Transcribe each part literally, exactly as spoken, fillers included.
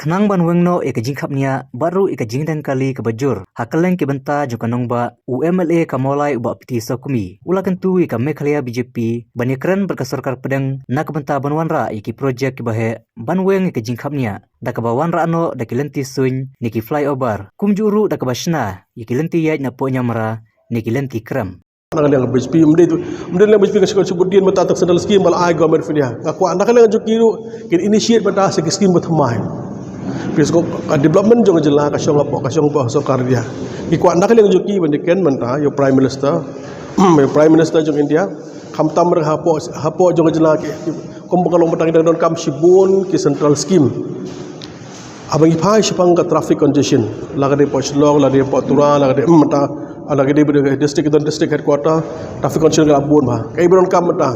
Khnang ban weng noh ïa ka jingkhapngiah bad ruh ïa ka jingdeng kali kaba jur ha kylleng ki bynta jong ka nongbah, u M L A ka Mawlai u Bah P T Sawkmie u la kyntu ïa ka Meghalaya B J P ban ïakren bad ka sorkar pdeng na ka bynta ban wanrah ïa ki projek kiba heh ban weng ïa ka jingkhapngiah da kaba wanrah noh da ki lynti suiñ ne ki flyover, kumjuh ruh da kaba shna ïa ki lynti ïaid na Pohniamara ne ki lynti krem. Na ka liang B J P, ym dei tu, ym dei liang B J P ka shkor Subuddin mynta tang central scheme ba la ai government of India. Nga kwah na ka liang jong ki ruh kin initiate mynta sa ki scheme ba thymmai. Phi sngew ka development jong ka jylla ka shong hapoh, ka shong hapoh sorkar India. Ki kwah na ka liang jong ki ban ïaken mynta ïa u Prime Minister, ïa u Prime Minister jong India. Khamtam ruh hapoh, hapoh jong ka jylla ki, ki, kum ba ka long mynta ki dang donkam shibun ki central scheme. Haba ngi phai shaphang ka traffic congestion, la ka dei hapoh Shillong, la dei hapoh Tura, la ka dei, mm, mynta, la ka dei ba dei district, don district headquarter, traffic congestion ka la bun bha. Kaei ba donkam mynta?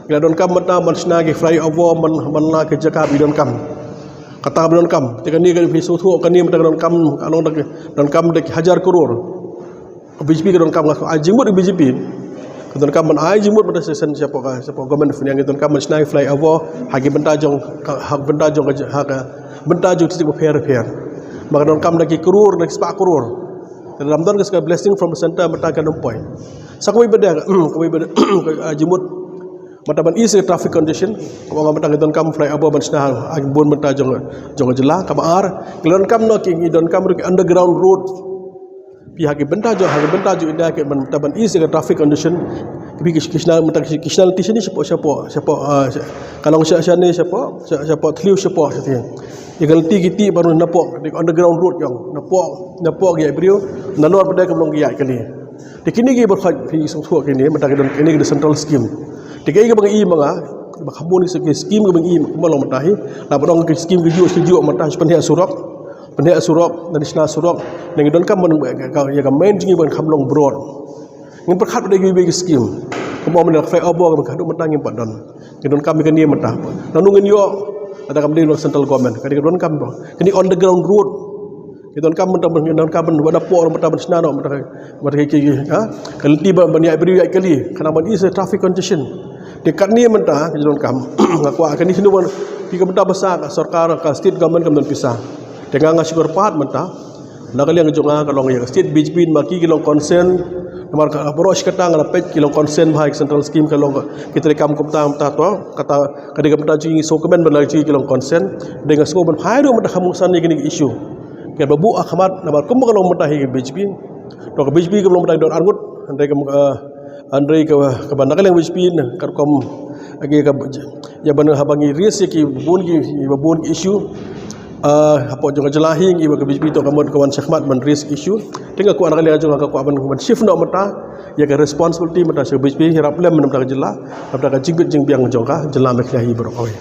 Ngi la donkam mynta ban shna ki flyover, man, man la ki jaka ba donkam. Kata ba donkam. Te kane ka phi sngewthuh kane mynta ka donkam, ka long da ki, donkam da ki hajar klur. Ka B J P ka donkam, nga ai jingmut ka B J P. Ka donkam ban ai jingmut mynta session shapoh ka, shapoh government of India, ka donkam ban shna ïa ki flyover ha ki bynta jong ka, ha bynta jong ka, ha ka bynta jong district bapher bapher. Ma ka donkam da ki klur, da ki spah klur. Te lada ym don ka blessing from the center mynta kam don point. Sa kawei pat de, kawei pat de, ai jingmut mynta ban ease ka traffic congestion. Kaba nga mynta ka donkam flyover ban shna ha ki bun bynta jong, jong ka jylla. Kaba ar, ka donkam noh ki, ki donkam ruh ki underground road. Phi ha ki bynta jong, ha ki bynta jong India ki mynta ban ease ka traffic congestion. Ki, ki, ki shna mynta ki, ki shna lynti shane shapoh, shapoh, shapoh, ah, sha-, ka long sha, shane shapoh, sha, shapoh Thliew shapoh, shapoh. Ïa ka lynti ki tih baroh napoh, ki underground road jong, napoh, napoh ki ïaid briew, nalor pat de ka long ki ïaid kali. Te kine ki ba khot phi sngewthuh kine, mynta ki don kine ki central scheme. Te kaei kaba ngi i ma nga, ba kham bun ki scheme kaba ngi i ma nga long mynta hi, lada ba don ki scheme kijuh kijuh mynta hi pynheh surok. Pynheh surok, ngan shna surok, ngi donkam ban, ka, ïa ka main jong ngi ban kham long broad. Ngim pyrkhat ba dei kiwei kiwei ki scheme. Kumba mynta flyover kaba haduh mynta ngim pat don. Ngi donkam ïa kane mynta. Nangno ngin ïoh, lada kam dei long central government. Kane ka donkam ba. Kane underground road. Ngi donkam mynta ban, ngi donkam ban, ban napoh mynta ban shna noh mynta, mynta ki, ki, ki, ha? Ka lynti ban, ban ïaid briew ïaid kali. Khnang ban ease traffic congestion. Te katne mynta, ngi donkam. Nga kwah kane shano ban, phi ka mynta ba sah ka sorkar, ka state government kam don pisa. Te nga nga shukor pat mynta. Na ka liang jong nga ka long ïa ka state B J P ma ki ki long concern. Namar ka baroh shi katta nga la peit ki long concern bha ïa ka central scheme ka long ka, ki treikam kumta kumta to. Kata ka dei ka mynta jong ngi sngewkmen ban la jong ngi ki long concern. Dei nga sngew ban phai ruh mynta kham kongsan ïa kine ki issue. Ki ba buh ha khmat namar kumba ka long mynta hi ka B J P. To ka B J P ka long mynta ki don arngut. Hynrei ka, eh, hynrei ka, kaba na ka liang B J P ne ka rukom agi ka, ïa ban haba ngi raise ïa ki bun ki, ïa bun ki issue. Ah, hapoh jong ka jylla hi ngi ba ka B J P to ka mut ka wan shakhmat ban raise issue. Te nga kwah na ka liang jong nga ka kwah ban, ban shift noh mynta ïa ka responsibility mynta sha B J P ïarap lem mynta ka jylla, mynta ka jingbit jingbiang jong ka jylla Meghalaya hi baroh kawei.